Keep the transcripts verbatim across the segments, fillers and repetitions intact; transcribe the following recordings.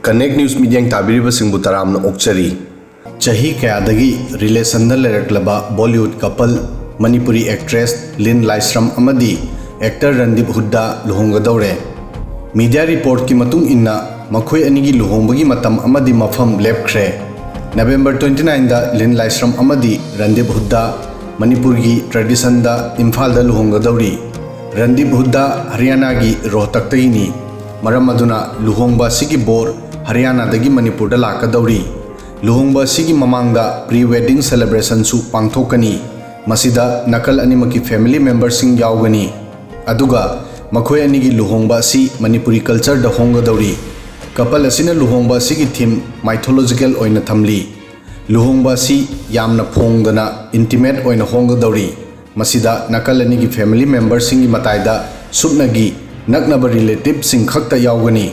Connect News ꯃꯤꯠꯌꯦꯡ ꯇꯥꯕꯤꯔꯤꯕꯁꯤꯡꯕꯨ ꯇꯔꯥꯝꯅ ꯑꯣꯛꯆꯔꯤ꯫ ꯆꯍꯤ ꯀꯌꯥꯗꯒꯤ ꯔꯤꯂꯦꯁꯟꯗ ꯂꯩꯔꯛꯂꯕ ꯕꯣꯂꯤꯋꯨꯗ ꯀꯄꯜ ꯃꯅꯤꯄꯨꯔꯤ ꯑꯦꯛꯇ꯭ꯔꯦꯁ ꯂꯤꯟ ꯂꯥꯏꯁ꯭ꯔꯝ ꯑꯃꯗꯤ ꯑꯦꯛꯇꯔ ꯔꯟꯗꯤꯞ ꯍꯨꯗꯥ ꯂꯨꯍꯣꯡꯒꯗꯧꯔꯦ꯫ ꯃꯤꯗꯤꯌꯥ ꯔꯤꯄꯣꯔꯠꯀꯤ ꯃꯇꯨꯡ ꯏꯟꯅ, ꯃꯈꯣꯏ ꯑꯅꯤꯒꯤ ꯂꯨꯍꯣꯡꯕꯒꯤ ꯃꯇꯝ ꯑꯃꯗꯤ ꯃꯐꯝ ꯂꯦꯞꯈ꯭ꯔꯦ꯫ ꯅꯕꯦꯝꯕꯔ twenty nine ꯗ ꯂꯤꯟ ꯂꯥꯏꯁ꯭ꯔꯝ ꯑꯃꯗꯤ ꯔꯟꯗꯤꯞ ꯍꯨꯗꯥ ꯃꯅꯤꯄꯨꯔꯒꯤ ꯇ꯭ꯔꯦꯗꯤꯁꯟꯗ ꯏꯝꯐꯥꯜꯗ ꯂꯨꯍꯣꯡꯒꯗꯧꯔꯤ꯫ ꯔꯟꯗꯤꯞ ꯍꯨꯗꯥ ꯍꯔꯤꯌꯥꯅꯥꯒꯤ ꯔꯣꯍꯇꯛꯇꯒꯤꯅꯤ꯫ ꯃꯔꯝ ꯑꯗꯨꯅ ꯂꯨꯍꯣꯡꯕ ꯑꯁꯤꯒꯤ ꯕꯣꯔ ꯍꯔꯤꯌꯥꯅꯥꯗꯒꯤ ꯃꯅꯤꯄꯨꯔꯗ ꯂꯥꯛꯀꯗꯧꯔꯤ꯫ ꯂꯨꯍꯣꯡꯕ ꯑꯁꯤꯒꯤ ꯃꯃꯥꯡꯗ ꯄ꯭ꯔꯤ ꯋꯦꯗꯤꯡ ꯁꯦꯂꯦꯕ꯭ꯔꯦꯁꯟꯁꯨ ꯄꯥꯡꯊꯣꯛꯀꯅꯤ꯫ ꯃꯁꯤꯗ ꯅꯥꯀꯜ ꯑꯅꯤꯃꯛꯀꯤ ꯐꯦꯃꯤꯂꯤ ꯃꯦꯝꯕꯔꯁꯤꯡ ꯌꯥꯎꯒꯅꯤ꯫ ꯑꯗꯨꯒ ꯃꯈꯣꯏ ꯑꯅꯤꯒꯤ ꯂꯨꯍꯣꯡꯕ ꯑꯁꯤ ꯃꯅꯤꯄꯨꯔꯤ ꯀꯜꯆꯔꯗ ꯍꯣꯡꯒꯗꯧꯔꯤ꯫ ꯀꯄꯜ ꯑꯁꯤꯅ ꯂꯨꯍꯣꯡꯕ ꯑꯁꯤꯒꯤ ꯊꯤꯝ ꯃꯥꯏꯊꯣꯂꯣꯖꯤꯀꯦꯜ ꯑꯣꯏꯅ ꯊꯝꯂꯤ꯫ ꯂꯨꯍꯣꯡꯕ ꯑꯁꯤ ꯌꯥꯝꯅ ꯐꯣꯡꯗꯅ ꯏꯟꯇꯤꯃꯦꯠ ꯑꯣꯏꯅ ꯍꯣꯡꯒꯗꯧꯔꯤ꯫ ꯃꯁꯤꯗ ꯅꯥꯀꯜ ꯑꯅꯤꯒꯤ ꯐꯦꯃꯤꯂꯤ ꯃꯦꯝꯕꯔꯁꯤꯡꯒꯤ ꯃꯇꯥꯏꯗ ꯁꯨꯞꯅꯒꯤ ꯅꯛꯅꯕ ꯔꯤꯂꯦꯇꯤꯚꯁꯤꯡ ꯈꯛꯇ ꯌꯥꯎꯒꯅꯤ꯫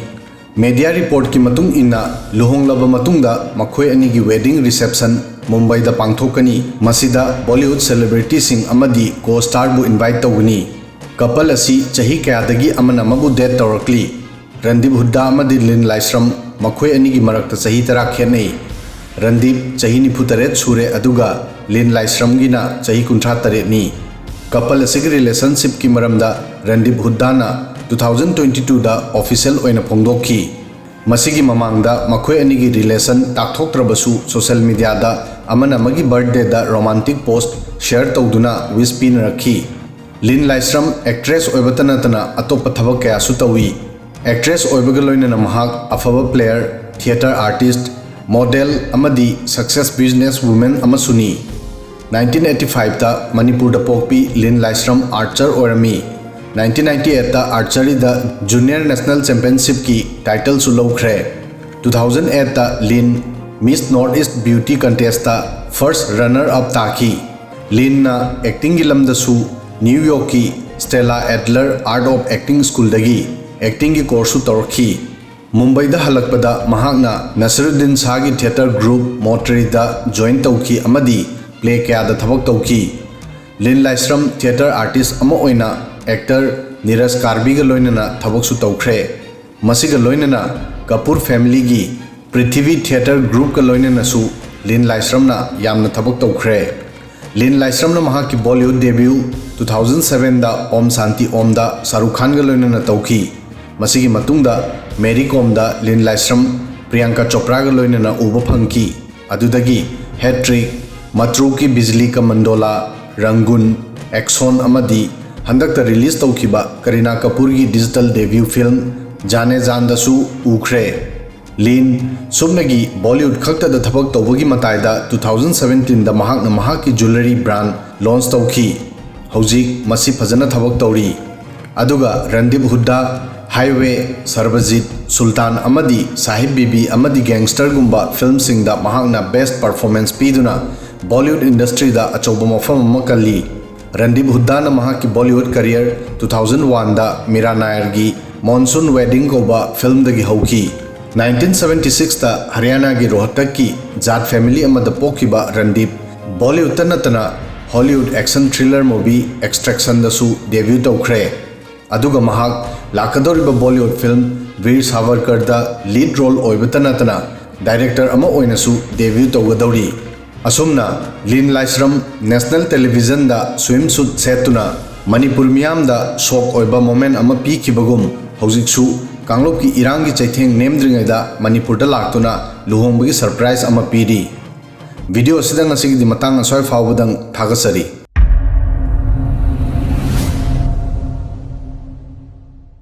ꯃꯦꯗꯤꯌꯥ ꯔꯤꯄꯣꯔꯠꯀꯤ ꯃꯇꯨꯡ ꯏꯟꯅ, ꯂꯨꯍꯣꯡꯂꯕ ꯃꯇꯨꯡꯗ ꯃꯈꯣꯏ ꯑꯅꯤꯒꯤ ꯋꯦꯗꯤꯡ ꯔꯤꯁꯦꯞꯁꯟ ꯃꯨꯝꯕꯥꯏꯗ ꯄꯥꯡꯊꯣꯛꯀꯅꯤ꯫ ꯃꯁꯤꯗ ꯕꯣꯂꯤꯋꯨꯗ ꯁꯦꯂꯦꯕ꯭ꯔꯤꯇꯤꯁꯤꯡ ꯑꯃꯗꯤ ꯀꯣ ꯁ꯭ꯇꯥꯔꯕꯨ ꯏꯟꯚꯥꯏꯠ ꯇꯧꯒꯅꯤ꯫ ꯀꯄꯜ ꯑꯁꯤ ꯆꯍꯤ ꯀꯌꯥꯗꯒꯤ ꯑꯃꯅ ꯑꯃꯕꯨ ꯗꯦꯠ ꯇꯧꯔꯛꯂꯤ꯫ ꯔꯟꯗꯤꯞ ꯍꯨꯗꯥ ꯑꯃꯗꯤ ꯂꯤꯟ ꯂꯥꯏꯁ꯭ꯔꯝ, ꯃꯈꯣꯏ ꯑꯅꯤꯒꯤ ꯃꯔꯛꯇ ꯆꯍꯤ ꯇꯔꯥ ꯈꯦꯠꯅꯩ꯫ ꯔꯟꯗꯤꯞ ꯆꯍꯤ ꯅꯤꯐꯨ ꯇꯔꯦꯠ ꯁꯨꯔꯦ, ꯑꯗꯨꯒ ꯂꯤꯟ ꯂꯥꯏꯁ꯭ꯔꯝꯒꯤꯅ ꯆꯍꯤ ꯀꯨꯟꯊ꯭ꯔꯥ ꯇꯔꯦꯠꯅꯤ꯫ ꯀꯄꯜ ꯑꯁꯤꯒꯤ ꯔꯤꯂꯦꯁꯟꯁꯤꯞꯀꯤ ꯃꯔꯝꯗ Randeep ꯍꯨꯗꯥꯅ two thousand twenty two ꯗ ꯑꯣꯐꯤꯁꯤꯌꯦꯜ ꯑꯣꯏꯅ ꯐꯣꯡꯗꯣꯛꯈꯤ꯫ ꯃꯁꯤꯒꯤ ꯃꯃꯥꯡꯗ ꯃꯈꯣꯏ ꯑꯅꯤꯒꯤ ꯔꯤꯂꯦꯁꯟ ꯇꯥꯛꯊꯣꯛꯇ꯭ꯔꯕꯁꯨ, ꯁꯣꯁꯤꯌꯦꯜ ꯃꯤꯗꯤꯌꯥꯗ ꯑꯃꯅ ꯑꯃꯒꯤ ꯕꯔꯊꯗꯦꯗ ꯔꯣꯃꯥꯟꯇꯤꯛ ꯄꯣꯁ꯭ꯠ ꯁꯦꯌꯔ ꯇꯧꯗꯨꯅ ꯋꯤꯁ ꯄꯤꯅꯔꯛꯈꯤ꯫ ꯂꯤꯟ ꯂꯥꯏꯁ꯭ꯔꯝ ꯑꯦꯛꯇ꯭ꯔꯦꯁ ꯑꯣꯏꯕꯇ ꯅꯠꯇꯅ ꯑꯇꯣꯞꯄ ꯊꯕꯛ ꯀꯌꯥꯁꯨ ꯇꯧꯏ꯫ ꯑꯦꯛꯇ꯭ꯔꯦꯁ ꯑꯣꯏꯕꯒ ꯂꯣꯏꯅꯅ ꯃꯍꯥꯛ ꯑꯐꯕ ꯄ꯭ꯂꯦꯌꯔ, ꯊꯤꯌꯦꯇꯔ ꯑꯥꯔꯇꯤꯁ꯭ꯠ, ꯃꯣꯗꯦꯜ ꯑꯃꯗꯤ ꯁꯛꯁꯦꯁ ꯕꯤꯖꯤꯅꯦꯁ ꯋꯨꯃꯦꯟ ꯑꯃꯁꯨꯅꯤ꯫ Nineteen eighty five ꯇ ꯃꯅꯤꯄꯨꯔꯗ ꯄꯣꯛꯄꯤ ꯂꯤꯟ ꯂꯥꯏꯁ꯭ꯔꯝ ꯑꯥꯔꯆꯔ ꯑꯣꯏꯔꯝꯃꯤ꯫ Nineteen ninety eight ꯇ ꯑꯥꯔꯆꯔꯤꯗ ꯖꯨꯅꯤꯌꯔ ꯅꯦꯁꯅꯦꯜ ꯆꯦꯝꯄꯤꯌꯟꯁꯤꯞꯀꯤ ꯇꯥꯏꯇꯜꯁꯨ ꯂꯧꯈ꯭ꯔꯦ꯫ Two thousand eight ꯇ Lin miss north east beauty contest first runner up ꯇꯥꯈꯤ꯫ ꯂꯤꯟꯅ ꯑꯦꯛꯇꯤꯡꯒꯤ ꯂꯝꯗꯁꯨ ꯅ꯭ꯌꯨ ꯌꯣꯔꯛꯀꯤ Stella Adler art of acting ꯁ꯭ꯀꯨꯜꯗꯒꯤ ꯑꯦꯛꯇꯤꯡꯒꯤ ꯀꯣꯔꯁꯁꯨ ꯇꯧꯔꯛꯈꯤ꯫ ꯃꯨꯝꯕꯩꯗ ꯍꯜꯂꯛꯄꯗ ꯃꯍꯥꯛꯅ ꯅꯁꯤꯔꯨꯗꯤꯟ ꯁꯥꯍꯒꯤ ꯊꯤꯌꯦꯇꯔ ꯒ꯭ꯔꯨꯞ ꯃꯣꯇ꯭ꯔꯤꯗ ꯖꯣꯏꯟ ꯇꯧꯈꯤ ꯑꯃꯗꯤ ꯄ꯭ꯂꯦ ꯀꯌꯥꯗ ꯊꯕꯛ ꯇꯧꯈꯤ꯫ ꯂꯤꯟ ꯂꯥꯏꯁ꯭ꯔꯝ ꯊꯤꯌꯦꯇꯔ ꯑꯥꯔꯇꯤꯁ꯭ꯠ ꯑꯃ ꯑꯣꯏꯅ ꯑꯦꯛꯇꯔ ꯅꯤꯔꯖ ꯀꯥꯔꯕꯤꯒ ꯂꯣꯏꯅꯅ ꯊꯕꯛꯁꯨ ꯇꯧꯈ꯭ꯔꯦ꯫ ꯃꯁꯤꯒ ꯂꯣꯏꯅꯅ ꯀꯄꯨꯔ ꯐꯦꯃꯤꯂꯤꯒꯤ ꯄ꯭ꯔꯤꯊꯤꯚꯤ ꯊꯤꯌꯦꯇꯔ ꯒ꯭ꯔꯨꯞꯀ ꯂꯣꯏꯅꯅꯁꯨ ꯂꯤꯟ ꯂꯥꯏꯁ꯭ꯔꯝꯅ ꯌꯥꯝꯅ ꯊꯕꯛ ꯇꯧꯈ꯭ꯔꯦ꯫ ꯂꯤꯟ ꯂꯥꯏꯁ꯭ꯔꯝꯅ ꯃꯍꯥꯛꯀꯤ ꯕꯣꯂꯤꯋꯨꯗ ꯗꯦꯕ꯭ꯌꯨ two thousand sevenꯗ ꯑꯣꯝ ꯁꯥꯟꯇꯤ ꯑꯣꯝꯗ ꯁꯥꯔꯨꯈ ꯈꯥꯟꯒ ꯂꯣꯏꯅꯅ ꯇꯧꯈꯤ꯫ ꯃꯁꯤꯒꯤ ꯃꯇꯨꯡꯗ ꯃꯦꯔꯤ ꯀꯣꯝꯗ ꯂꯤꯟ ꯂꯥꯏꯁ꯭ꯔꯝ ꯄ꯭ꯔꯤꯌꯥꯡꯀꯥ ꯆꯣꯄ꯭ꯔꯥꯒ ꯂꯣꯏꯅꯅ ꯎꯕ ꯐꯪꯈꯤ꯫ ꯑꯗꯨꯗꯒꯤ ꯍꯦꯠ ꯇ꯭ꯔꯤꯛ, ꯃꯇ꯭ꯔꯨ ꯀꯤ ꯕꯤꯖꯂꯤ ꯀ ꯃꯟꯗꯣꯂꯥ, ꯔꯪꯒꯨꯟ, ꯑꯦꯛꯁꯣꯟ ꯑꯃꯗꯤ ꯍꯟꯗꯛꯇ ꯔꯤꯂꯤꯖ ꯇꯧꯈꯤꯕ ꯀꯔꯤꯅꯥ ꯀꯄꯨꯔꯒꯤ ꯗꯤꯖꯤꯇꯦꯜ ꯗꯦꯕ꯭ꯌꯨ ꯐꯤꯜꯝ ꯖꯥꯅꯦ ꯖꯥꯟꯗꯁꯨ ꯎꯈ꯭ꯔꯦ꯫ ꯂꯤꯟ ꯁꯨꯞꯅꯒꯤ ꯕꯣꯂꯤꯋꯨꯗ ꯈꯛꯇꯗ ꯊꯕꯛ ꯇꯧꯕꯒꯤ ꯃꯇꯥꯏꯗ two thousand seventeenꯗ ꯃꯍꯥꯛꯅ ꯃꯍꯥꯛꯀꯤ ꯖꯨꯋꯦꯂꯔꯤ ꯕ꯭ꯔꯥꯟꯗ ꯂꯣꯟꯆ ꯇꯧꯈꯤ꯫ ꯍꯧꯖꯤꯛ ꯃꯁꯤ ꯐꯖꯅ ꯊꯕꯛ ꯇꯧꯔꯤ꯫ ꯑꯗꯨꯒ ꯔꯟꯗꯤꯞ ꯍꯨꯗꯥ, ꯍꯥꯏꯋꯦ, ꯁꯔꯕꯖꯤꯠ, ꯁꯨꯜꯇꯥꯟ ꯑꯃꯗꯤ ꯁꯥꯍꯤꯕ ꯕꯤꯕꯤ ꯑꯃꯗꯤ ꯒꯦꯡꯁꯇꯔꯒꯨꯝꯕ ꯐꯤꯜꯝꯁꯤꯡꯗ ꯃꯍꯥꯛꯅ ꯕꯦꯁ꯭ꯠ ꯄꯔꯐꯣꯔꯃꯦꯟꯁ ꯄꯤꯗꯨꯅ ꯕꯣꯂꯤꯋꯨꯗ ꯏꯟꯗꯁꯇ꯭ꯔꯤꯗ ꯑꯆꯧꯕ ꯃꯐꯝ ꯑꯃ ꯀꯜꯂꯤ꯫ ꯔꯟꯗꯤꯞ ꯍꯨꯗꯥꯅ ꯃꯍꯥꯛꯀꯤ ꯕꯣꯂꯤꯋꯨꯗ ꯀꯔꯤꯌꯔ two thousand oneꯗ ꯃꯤꯔꯥ ꯅꯥꯌꯔꯒꯤ ꯃꯣꯟꯁꯨꯟ ꯋꯦꯗꯤꯡ ꯀꯧꯕ ꯐꯤꯜꯝꯗꯒꯤ ꯍꯧꯈꯤ꯫ Nineteen seventy sixꯇ ꯍꯔꯤꯌꯥꯅꯥꯒꯤ ꯔꯣꯍꯇꯛꯀꯤ ꯖꯥꯠ ꯐꯦꯃꯤꯂꯤ ꯑꯃꯗ ꯄꯣꯛꯈꯤꯕ ꯔꯟꯗꯤꯞ ꯕꯣꯂꯤꯋꯨꯗꯇ ꯅꯠꯇꯅ ꯍꯣꯂꯤꯋꯨꯗ ꯑꯦꯛꯁꯟ ꯊ꯭ꯔꯤꯂꯔ ꯃꯨꯚꯤ ꯑꯦꯛꯁꯇ꯭ꯔꯦꯛꯁꯟꯗꯁꯨ ꯗꯦꯕ꯭ꯌꯨ ꯇꯧꯈ꯭ꯔꯦ꯫ ꯑꯗꯨꯒ ꯃꯍꯥꯛ ꯂꯥꯛꯀꯗꯧꯔꯤꯕ ꯕꯣꯂꯤꯋꯨꯗ ꯐꯤꯜꯝ ꯚꯤꯔ ꯁꯥꯚꯔꯀꯔꯗ ꯂꯤꯗ ꯔꯣꯜ ꯑꯣꯏꯕꯇ ꯅꯠꯇꯅ ꯗꯥꯏꯔꯦꯛꯇꯔ ꯑꯃ ꯑꯣꯏꯅꯁꯨ ꯗꯦꯕ꯭ꯌꯨ ꯇꯧꯒꯗꯧꯔꯤ꯫ ꯑꯁꯨꯝꯅ ꯂꯤꯟ ꯂꯥꯏꯁ꯭ꯔꯝ ꯅꯦꯁꯅꯦꯜ ꯇꯦꯂꯤꯚꯤꯖꯟꯗ ꯁ꯭ꯋꯤꯝ ꯁꯨꯠ ꯁꯦꯠꯇꯨꯅ ꯃꯅꯤꯄꯨꯔ ꯃꯤꯌꯥꯝꯗ ꯁꯣꯛ ꯑꯣꯏꯕ ꯃꯣꯃꯦꯟ ꯑꯃ ꯄꯤꯈꯤꯕꯒꯨꯝ, ꯍꯧꯖꯤꯛꯁꯨ ꯀꯥꯡꯂꯨꯞꯀꯤ ꯏꯔꯥꯡꯒꯤ ꯆꯩꯊꯦꯡ ꯅꯦꯝꯗ꯭ꯔꯤꯉꯩꯗ ꯃꯅꯤꯄꯨꯔꯗ ꯂꯥꯛꯇꯨꯅ ꯂꯨꯍꯣꯡꯕꯒꯤ ꯁꯔꯄ꯭ꯔꯥꯏꯖ ꯑꯃ ꯄꯤꯔꯤ꯫ ꯚꯤꯗꯤꯑꯣ ꯑꯁꯤꯗ ꯉꯁꯤꯒꯤꯗꯤ ꯃꯇꯥꯡ ꯑꯁ꯭ꯋꯥꯏ ꯐꯥꯎꯕꯗꯪ꯫ ꯊꯥꯒꯠꯆꯔꯤ꯫